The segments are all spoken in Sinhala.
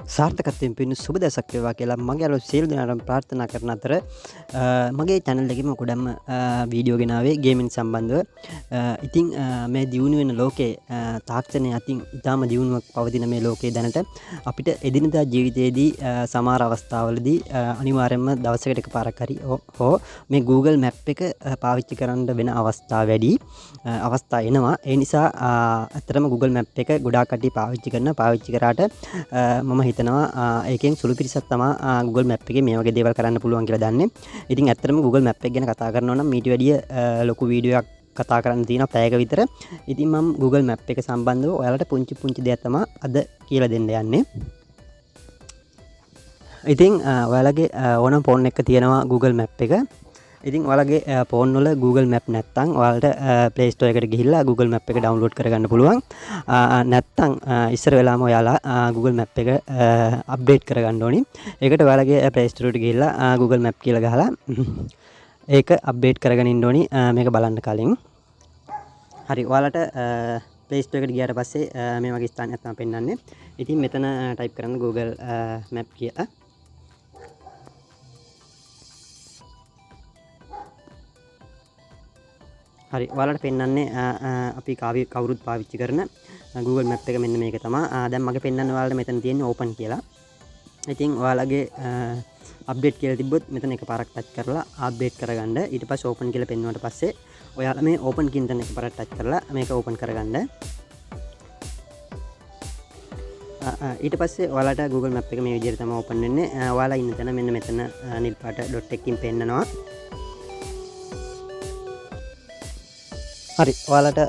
සාර්ථකත්වයෙන් පිණු සුබ දවසක් වේවා කියලා මගේ යාළුවෝ සියලු දෙනාටම ප්‍රාර්ථනා කරන අතර, මගේ channel එකේම ගොඩක්ම වීඩියෝ ගෙනාවේ ගේමින් සම්බන්ධව. ඉතින් මේ දියුණු වෙන ලෝකේ, තාක්ෂණය අතින් ඉතාම දියුණුවක් පවතින මේ ලෝකේ දැනට අපිට එදිනදා ජීවිතයේදී සමහර අවස්ථාවලදී අනිවාර්යයෙන්ම දවසකට එකපාරක් හරි හෝ මේ Google Map එක පාවිච්චි කරන්න වෙන අවස්ථා වැඩි අවස්ථා එනවා. ඒ නිසා ඇත්තටම Google Map එක ගොඩාක් කට්ටිය පාවිච්චි කරන පාවිච්චි කරාට මම හිතනවා ඒකෙන් සුළු පිරිසක් තමා Google Map එකේ මේ වගේ දේවල් කරන්න පුළුවන් කියලා දන්නේ. ඉතින් ඇත්තටම Google Map එක ගැන කතා කරනවා නම් මීට වැඩිය ලොකු වීඩියෝ එකක් කතා කරන්න තියෙනවා පැයක විතර. ඉතින් මම Google Map එක සම්බන්ධව ඔයාලට පුංචි පුංචි දෙයක් තමා අද කියලා දෙන්න යන්නේ. ඉතින් ඔයාලගේ ඕනම ෆෝන් එකක තියෙනවා Google Map එක. ඉතින් ඔයාලගේ ෆෝන් වල Google Map නැත්තම් ඔයාලට Play Store එකට ගිහිල්ලා Google Map එක ඩවුන්ලෝඩ් කරගන්න පුළුවන්. නැත්තම් ඉස්සර වෙලාම ඔයාලා Google Map එක අප්ඩේට් කරගන්න ඕනි. ඒකට ඔයාලගේ Play Store එකට ගිහිල්ලා Google Map කියලා ගහලා ඒක අප්ඩේට් කරගෙන ඉන්න ඕනි මේක බලන්න කලින්. හරි, ඔයාලට Play Store එකට ගියාට පස්සේ මේ වගේ ස්ථානයක් තමයි පෙන්වන්නේ. ඉතින් මෙතන ටයිප් කරන්න Google Map කියලා. හරි, ඔයාලට පෙන්වන්නේ අපි කවුරුත් පාවිච්චි කරන Google Map එක මෙන්න මේක තමයි. දැන් මගේ පෙන්වන්න ඔයාලට මෙතන තියෙන්නේ open කියලා. ඉතින් ඔයාලගේ අප්ඩේට් කියලා තිබ්බොත් මෙතන එකපාරක් ටච් කරලා අප්ඩේට් කරගන්න. ඊට පස්සේ open කියලා පෙන්වුවාට පස්සේ ඔයාලා මේ open කියන තැන එකපාරක් ටච් කරලා මේක open කරගන්න. ඊට පස්සේ ඔයාලට Google Map එක මේ විදිහට තමයි open වෙන්නේ. ඔයාලා ඉන්න තැන මෙන්න මෙතන නිල් පාට ඩොට් එකකින් පෙන්නනවා. හරි, ඔයාලට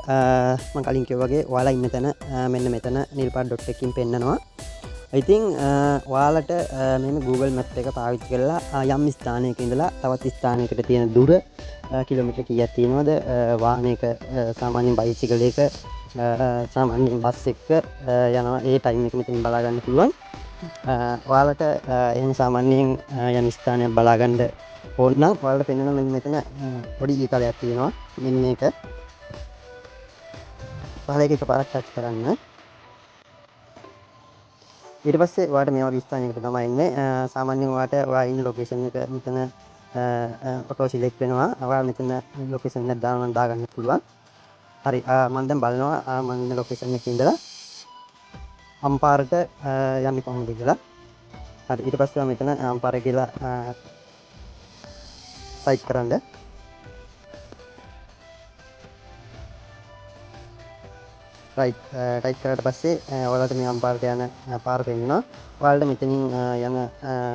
මම කලින් කිව්වා වගේ ඔයාලා ඉන්න තැන මෙන්න මෙතන නිල් පාට ඩොට් එකකින් පෙන්නනවා. ඉතින් ඔයාලට මෙන්න Google Map එක පාවිච්චි කරලා යම් ස්ථානයක ඉඳලා තවත් ස්ථානයකට තියෙන දුර කිලෝමීටර් කීයක් තියෙනවද, වාහනයක සාමාන්‍යයෙන් බයිසිකල් එක, සාමාන්‍යයෙන් බස් එක යනවා ඒ ටයිම් එක මෙතනින් බලා ගන්න පුළුවන්. ඔයාලට එහෙම සාමාන්‍යයෙන් යම් ස්ථානයක් බලා ගන්න ඕන නම් ඔයාලට පෙන්වන මෙන්න මෙතන පොඩි ඊතලයක් තියෙනවා. මෙන්න මේක. ඔයාලා ඒක එකපාරක් ටච් කරන්න. ඊට පස්සේ ඔයාලට මේ වගේ ස්ථානයකට තමයි එන්නේ. සාමාන්‍යයෙන් ඔයාලට ඔයා ඉන්න ලොකේෂන් එක මෙතන ඔටෝ සිලෙක්ට් වෙනවා. ඔයා මෙතන ලොකේෂන් එකක් දානවා නම් දාගන්න පුළුවන්. හරි, මම දැන් බලනවා මම ඉන්න ලොකේෂන් එකේ ඉඳලා අම්පාරට යන්නේ කොහොමද කියලා. හරි, ඊට පස්සේ මම මෙතන අම්පාර කියලා ටයිප් කරන්න. ටයිප් කරාට පස්සේ ඔයාලට මේ අම්පාරට යන පාර පෙන්වනවා. ඔයාලට මෙතනින් යන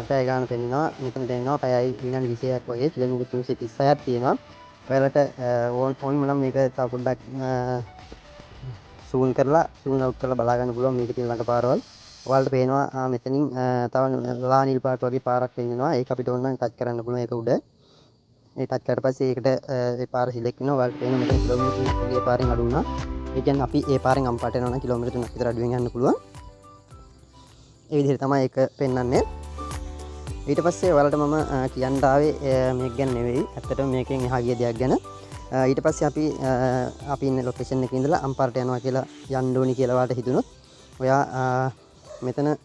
පැය ගාන පෙන්වනවා. මෙතන පෙන්වනවා පැයයි විනාඩි 26ක් වගේ කිලෝමීටර් 336ක් තියෙනවා. ඔයාලට ඕන නම් මේක තව පොඩ්ඩක් සූම් කරලා සූම් අවුට් කරලා බලා ගන්න පුළුවන් මේකේ තියෙන ළඟ පාරවල්. ඔයාලට පේනවා මෙතනින් තව ලා නිල් පාට වගේ පාරක් පෙන්වනවා. ඒක අපිට ඕන නම් ටච් කරන්න පුළුවන් ඒක උඩ. ඒ ටච් කරාට පස්සේ ඒකට ඒ පාර සිලෙක්ට් වෙනවා. ඔයාලට පේනවා මෙතන කිලෝමීටර් 3ක් වගේ පාරෙන් අඩු වුණා. ඒ කියන්නේ අපි ඒ පාරෙන් අම්පාරට යනවා නම් කිලෝමීටර් 3ක් විතර අඩුවෙන් යන්න පුළුවන්. ඒ විදිහට තමයි ඒක පෙන්වන්නේ. ඊට පස්සේ ඔයාලට මම කියන්න ආවේ මේක ගැන නෙවෙයි. ඇත්තටම මේකෙන් එහා ගිය දෙයක් ගැන. ඊට පස්සේ අපි ඉන්න ලොකේෂන් එකේ ඉඳලා අම්පාරට යනවා කියලා යන්න ඕනි කියලා ඔයාලට හිතුනොත් ඔයා මෙතන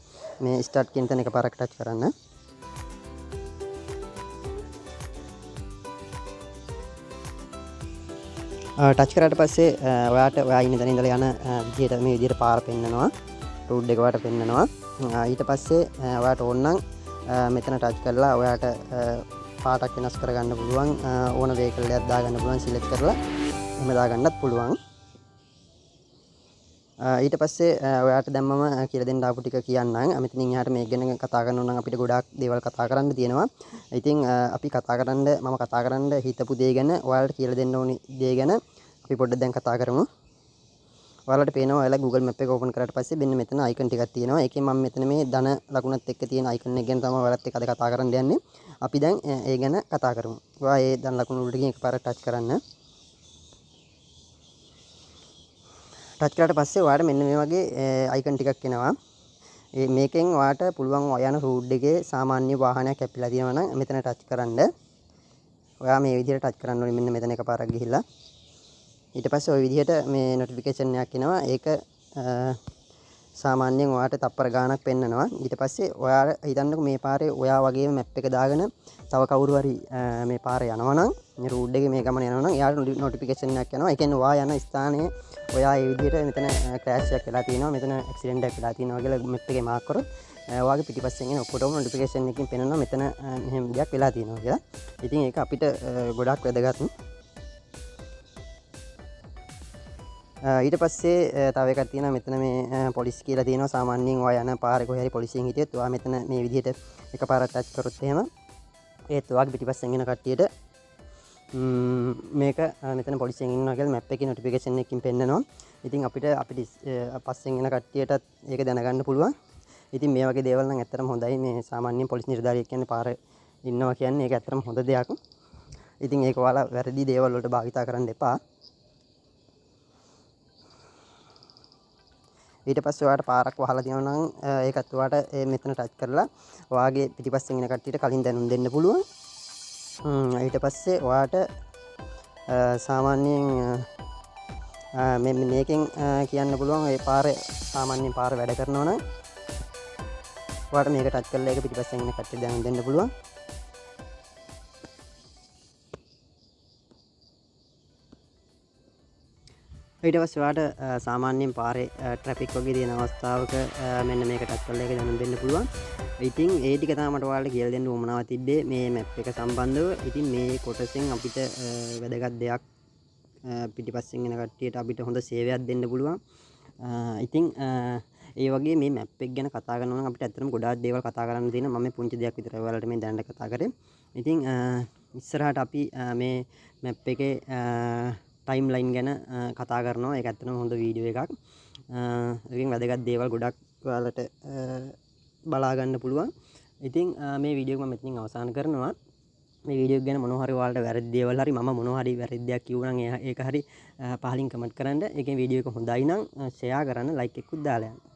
මේ ස්ටාර්ට් කියන තැන එකපාරක් ටච් කරන්න. ටච් කරාට පස්සේ ඔයාට ඔයා ඉන්න තැන ඉඳලා යන විදිහට මේ විදිහට පාර පෙන්නනවා. රූට් එක ඔයාට පෙන්නනවා. ඊට පස්සේ ඔයාට ඕන නම් මෙතන ටච් කරලා ඔයාට පාටක් වෙනස් කරගන්න පුළුවන්. ඕන වෙහිකල් එකක් දාගන්න පුළුවන් සිලෙක්ට් කරලා එහෙම දාගන්නත් පුළුවන්. ඊට පස්සේ ඔයාට දැන් මම කියලා දෙන්න ආපු ටික කියන්නම්. මෙතනින් එහාට මේක ගැන කතා කරනවා නම් අපිට ගොඩාක් දේවල් කතා කරන්න තියෙනවා. ඉතින් අපි කතා කරන්න මම කතා කරන්න හිතපු දේ ගැන ඔයාලට කියලා දෙන්න ඕනි දේ ගැන අපි පොඩ්ඩක් දැන් කතා කරමු. ඔයාලට පේනවා ඔයාලා Google Map එක ඕපන් කරාට පස්සේ මෙන්න මෙතන අයිකන් ටිකක් තියෙනවා. ඒකෙන් මම මෙතන මේ ධන ලකුණත් එක්ක තියෙන අයිකන් එක ගැන තමයි ඔයාලත් එක්ක අද කතා කරන්න යන්නේ. අපි දැන් ඒ ගැන කතා කරමු. ඔයා ඒ ධන ලකුණ වලට ගිහින් එකපාරට ටච් කරන්න. ටච් කරාට පස්සේ ඔයාලට මෙන්න මේ වගේ අයිකන් ටිකක් එනවා. ඒ මේකෙන් ඔයාට පුළුවන් ඔයා යන රූට් එකේ සාමාන්‍ය වාහනයක් හැප්පිලා තියෙනවා නම් මෙතන ටච් කරන්න. ඔයා මේ විදිහට ටච් කරන්න ඕනේ මෙන්න මෙතන එකපාරක් ගිහිල්ලා. ඊට පස්සේ ඔය විදිහට මේ නොටිෆිකේෂන් එකක් එනවා. ඒක සාමාන්‍යයෙන් ඔයාට තප්පර ගාණක් පෙන්නනවා. ඊට පස්සේ ඔයා හිතන්නකෝ මේ පාරේ ඔයා වගේම මැප් එක දාගෙන තව කවුරු හරි මේ පාරේ යනවා නම්, මේ රූඩ් එකේ මේ ගමන යනවා නම් එයාට නොටිෆිකේෂන් එකක් යනවා. ඒ කියන්නේ ඔයා යන ස්ථානයේ ඔයා ඒ විදිහට මෙතන ක්‍රෑෂ් එකක් වෙලා තියෙනවා, මෙතන ඇක්සිඩන්ට් එකක් වෙලා තියෙනවා කියලා මැප් එකේ මාක් කරොත් ඔයාගේ පිටිපස්සෙන් එන ඔක්කොටම නොටිෆිකේෂන් එකකින් පෙන්නනවා මෙතන මෙහෙම දෙයක් වෙලා තියෙනවා කියලා. ඉතින් ඒක අපිට ගොඩක් වැදගත්. ඊට පස්සේ තව එකක් තියෙනවා මෙතන මේ පොලිස් කියලා තියෙනවා. සාමාන්‍යයෙන් ඔයා යන පාරේ කොහේ හරි පොලිසියෙන් හිටියොත් ඔයා මෙතන මේ විදිහට එකපාරක් ටච් කරොත් එහෙම ඒත් ඔයාගේ පිටිපස්සෙන් එන කට්ටියට මේක මෙතන පොලිසියෙන් ඉන්නවා කියලා මැප් එකේ නොටිෆිකේෂන් එකකින් පෙන්නනවා. ඉතින් අපිට පස්සෙන් එන කට්ටියටත් ඒක දැනගන්න පුළුවන්. ඉතින් මේ වගේ දේවල් නම් ඇත්තටම හොඳයි. මේ සාමාන්‍යයෙන් පොලිස් නිලධාරියෙක් කියන්නේ පාරේ ඉන්නවා කියන්නේ ඒක ඇත්තටම හොඳ දෙයක්. ඉතින් ඒක ඔයාලා වැරදි දේවල් වලට භාවිතා කරන්න එපා. ඊට පස්සේ ඔයාට පාරක් වහලා තියෙනවා නම් ඒකත් ඔයාට මෙතන ටච් කරලා ඔයාගේ පිටිපස්සෙන් එන කට්ටියට කලින් දැනුම් දෙන්න පුළුවන්. ඊට පස්සේ ඔයාට සාමාන්‍යයෙන් මේකෙන් කියන්න පුළුවන් ඒ පාරේ සාමාන්‍යයෙන් පාර වැඩ කරනවා නම් ඔයාට මේක ටච් කරලා ඒක පිටිපස්සෙන් එන කට්ටියට දැනුම් දෙන්න පුළුවන්. ඊට පස්සේ ඔයාට සාමාන්‍යයෙන් පාරේ ට්‍රැෆික් වගේ තියෙන අවස්ථාවක මෙන්න මේක ටච් කරලා ඒක දැනුම් දෙන්න පුළුවන්. ඉතින් ඒ ටික තමයි මට ඔයාලට කියලා දෙන්න උවමනාව තිබ්බේ මේ මැප් එක සම්බන්ධව. ඉතින් මේ කොටසෙන් අපිට වැදගත් දෙයක් පිටිපස්සෙන් එන කට්ටියට අපිට හොඳ සේවයක් දෙන්න පුළුවන්. ඉතින් ඒ වගේ මේ මැප් එක ගැන කතා කරනවා නම් අපිට ඇත්තටම ගොඩාක් දේවල් කතා කරන්න තියෙනවා. මම මේ පුංචි දෙයක් විතරයි ඔයාලට මේ දැනට කතා කරේ. ඉතින් ඉස්සරහට අපි මේ මැප් එකේ ටයිම් ලයින් ගැන කතා කරනවා. ඒක ඇත්තටම හොඳ වීඩියෝ එකක්. ඒකෙන් වැදගත් දේවල් ගොඩක් ඔයාලට බලා ගන්න පුළුවන්. ඉතින් මේ වීඩියෝ එක මම මෙතනින් අවසන් කරනවා. මේ වීඩියෝ එක ගැන මොනවා හරි ඔයාලට වැරදි දේවල් හරි මම මොනවා හරි වැරදි දෙයක් කිව්වා නම් ඒක හරි පහලින් කමෙන්ට් කරන්න. ඒකෙන් වීඩියෝ එක හොඳයි නම් ෂෙයා කරන්න, ලයික් එකකුත් දාලා යන්න.